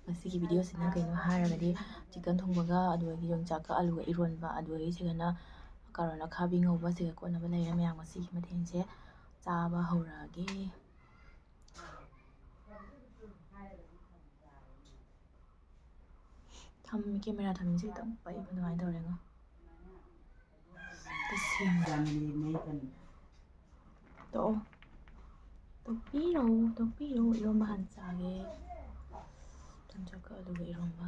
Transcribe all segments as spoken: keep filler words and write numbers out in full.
ꯉꯁꯤꯒꯤ ꯚꯤꯗꯤꯑꯣꯁꯤꯅ ꯀꯩꯅꯣ ꯍꯥꯏꯔꯒꯗꯤ, ꯆꯤꯛꯀꯟ ꯊꯣꯡꯕꯒ, ꯑꯗꯨꯗꯒꯤ ꯌꯣꯡꯆꯥꯛꯀ ꯑꯂꯨꯒ ꯏꯔꯣꯟꯕ, ꯑꯗꯨꯗꯒꯤ ꯁꯤꯗꯅ ꯀꯥꯔꯣꯠ ꯑꯈꯥꯕꯤ ꯉꯧꯕ, ꯁꯤꯒ ꯀꯣꯠꯅꯕ ꯂꯩꯔꯦ꯫ ꯃꯌꯥꯝ ꯉꯁꯤꯒꯤ ꯃꯊꯦꯜꯁꯦ ꯆꯥꯕ ꯍꯧꯔꯛꯑꯒꯦ꯫ ꯊꯝ-, ꯀꯦꯃꯦꯔꯥ ꯊꯝꯃꯤꯁꯦ ꯈꯤꯇꯪ ꯄꯩꯕ ꯑꯗꯨꯃꯥꯏꯅ ꯇꯧꯔꯦꯉꯣ꯫ ꯇꯁꯦꯡꯅ꯫ ꯇꯣꯛꯑꯣ꯫ ꯇꯣꯛꯄꯤꯔꯣ, ꯇꯣꯛꯄꯤꯔꯣ꯫ ꯏꯔꯣꯝꯕ ꯍꯥꯟꯅ ꯆꯥꯒꯦ꯫ ꯌꯣꯡꯆꯥꯛꯀ ꯑꯂꯨꯒ ꯏꯔꯣꯝꯕ꯫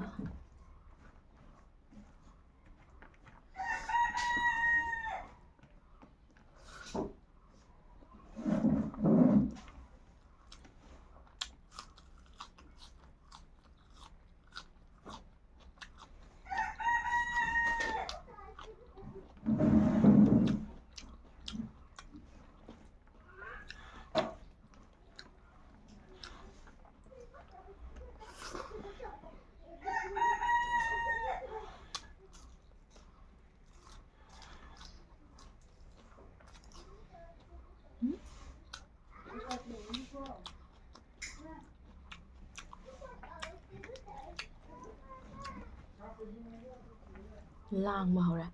ꯂꯥꯡꯕ ꯍꯧꯔꯦ꯫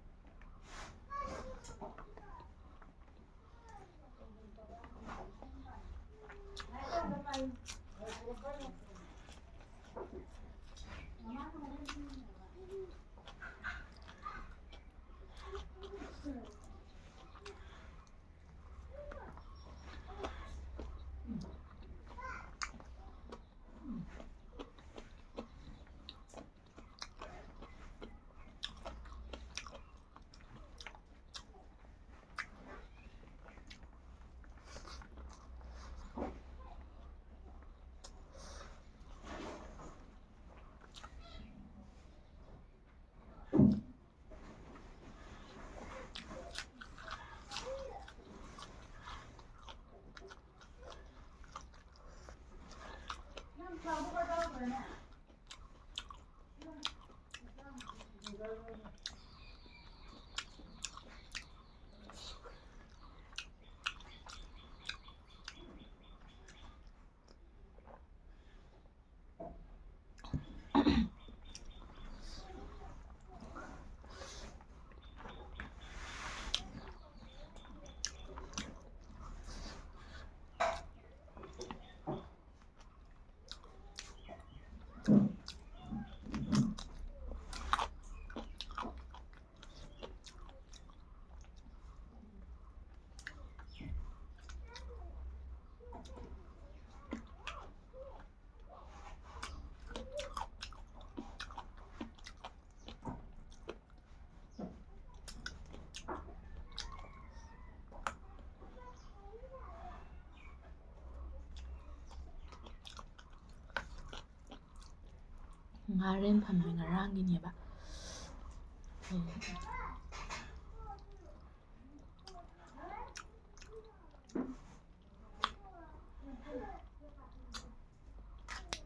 ꯉꯥꯔꯦꯟ ꯐꯝꯃꯦ ꯉꯔꯥꯡꯒꯤꯅꯦꯕ꯫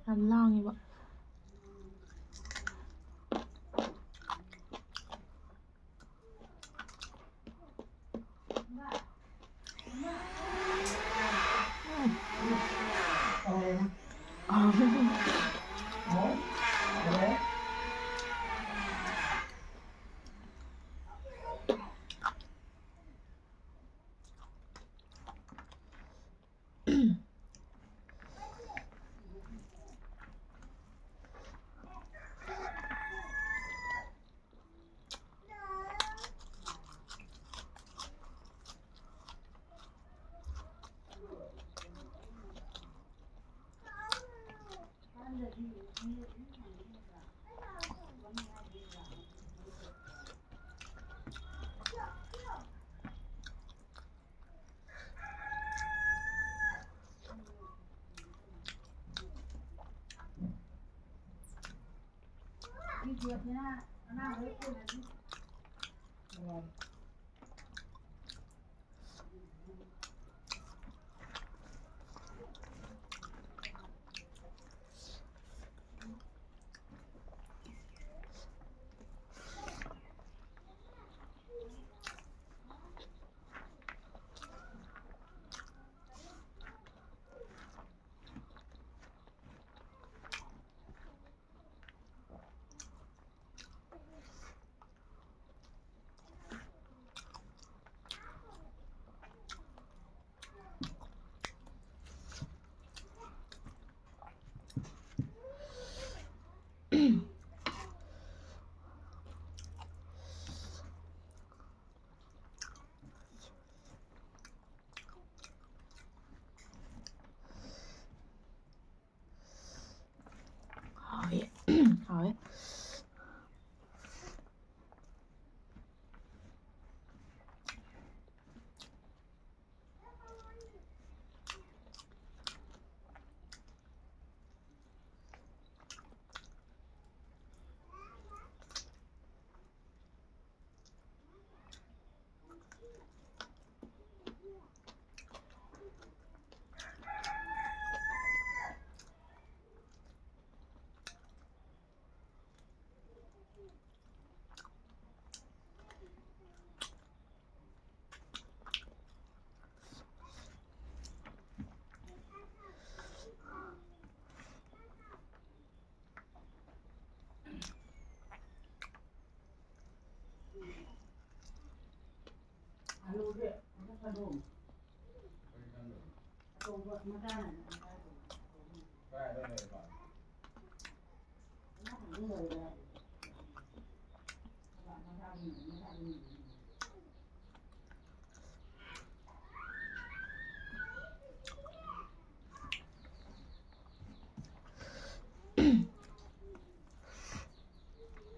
ꯌꯥꯝ ꯂꯥꯡꯉꯦꯕ꯫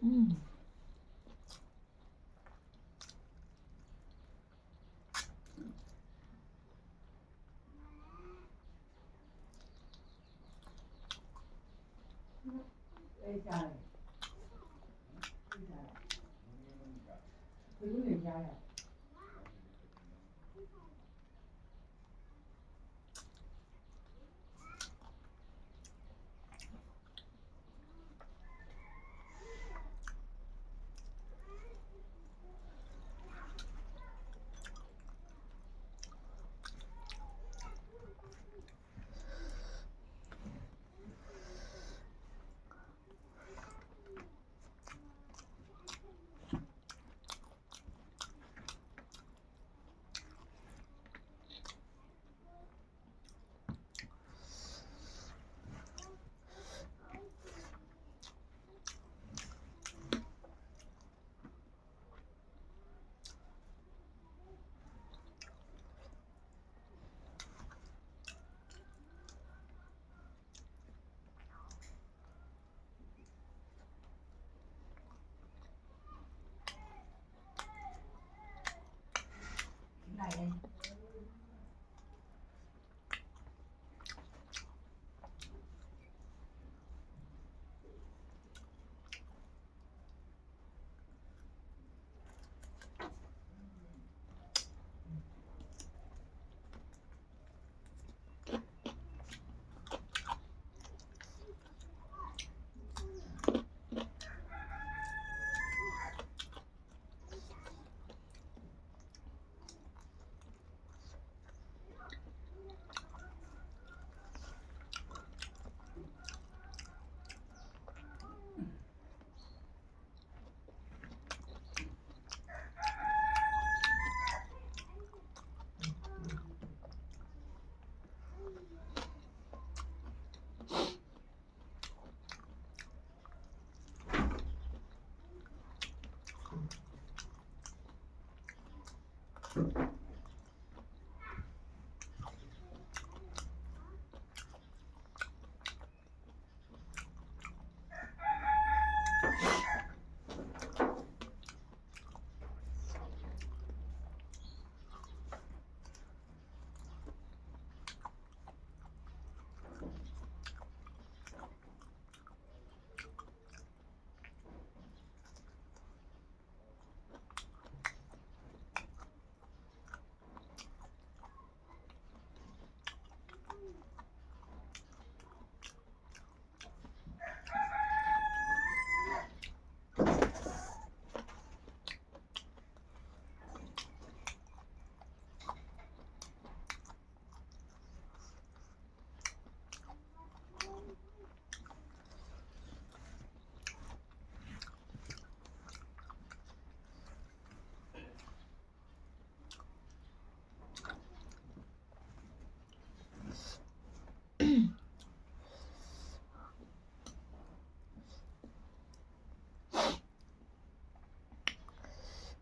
ꯎꯝ꯫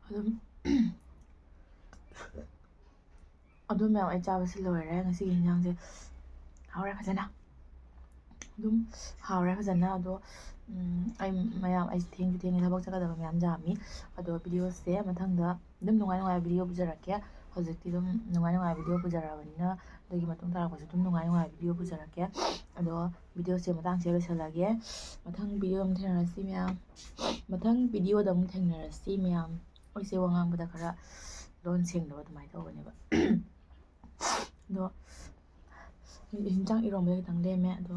ꯑꯗꯨꯝ ꯑꯗꯨ ꯃꯌꯥꯝ ꯑꯩ ꯆꯥꯕꯁꯤ ꯂꯣꯏꯔꯦ꯫ ꯉꯁꯤꯒꯤ ꯍꯤꯟꯖꯥꯡꯁꯦ ꯍꯥꯎꯔꯦ ꯐꯖꯅ, ꯑꯗꯨꯝ ꯍꯥꯎꯔꯦ ꯐꯖꯅ꯫ ꯑꯗꯣ, ꯎꯝ, ꯑꯩ ꯃꯌꯥꯝ, ꯑꯩ ꯊꯦꯡꯁꯨ ꯊꯦꯡꯉꯦ, ꯊꯕꯛ ꯆꯠꯀꯗꯕ ꯃꯌꯥꯝ ꯌꯥꯝꯃꯤ꯫ ꯑꯗꯣ videoꯁꯦ ꯃꯊꯪꯗ ꯑꯗꯨꯝ ꯅꯨꯡꯉꯥꯏ ꯅꯨꯡꯉꯥꯏꯕ video ꯄꯨꯖꯔꯛꯀꯦ꯫ ꯍꯧꯖꯤꯛꯇꯤ ꯑꯗꯨꯝ ꯅꯨꯡꯉꯥꯏ ꯅꯨꯡꯉꯥꯏꯕ video ꯄꯨꯖꯔꯛꯑꯕꯅꯤꯅ, ꯑꯗꯨꯒꯤ ꯃꯇꯨꯡ ꯇꯥꯔꯛꯄꯁꯨ ꯑꯗꯨꯝ ꯅꯨꯡꯉꯥꯏ ꯅꯨꯡꯉꯥꯏꯕ video ꯄꯨꯖꯔꯛꯀꯦ꯫ ꯑꯗꯣ videoꯁꯦ ꯃꯇꯥꯡꯁꯤꯗ ꯂꯣꯏꯁꯤꯜꯂꯒꯦ꯫ ꯃꯊꯪ video ꯑꯃ ꯊꯦꯡꯅꯔꯁꯤ ꯃꯌꯥꯝ꯫ ꯃꯊꯪ videoꯗ ꯑꯃꯨꯛ ꯊꯦꯡꯅꯔꯁꯤ ꯃꯌꯥꯝ꯫ ꯑꯩꯁꯦ ꯋꯥ ꯉꯥꯡꯕꯗ ꯈꯔ ꯂꯣꯟ ꯁꯦꯡꯗꯕ ꯑꯗꯨꯃꯥꯏꯅ ꯇꯧꯕꯅꯦꯕ꯫ ꯑꯗꯣ ꯍꯤꯟꯖꯥꯡ ꯏꯔꯣꯝꯕꯗ ꯈꯤꯇꯪ ꯂꯦꯝꯃꯦ, ꯑꯗꯣ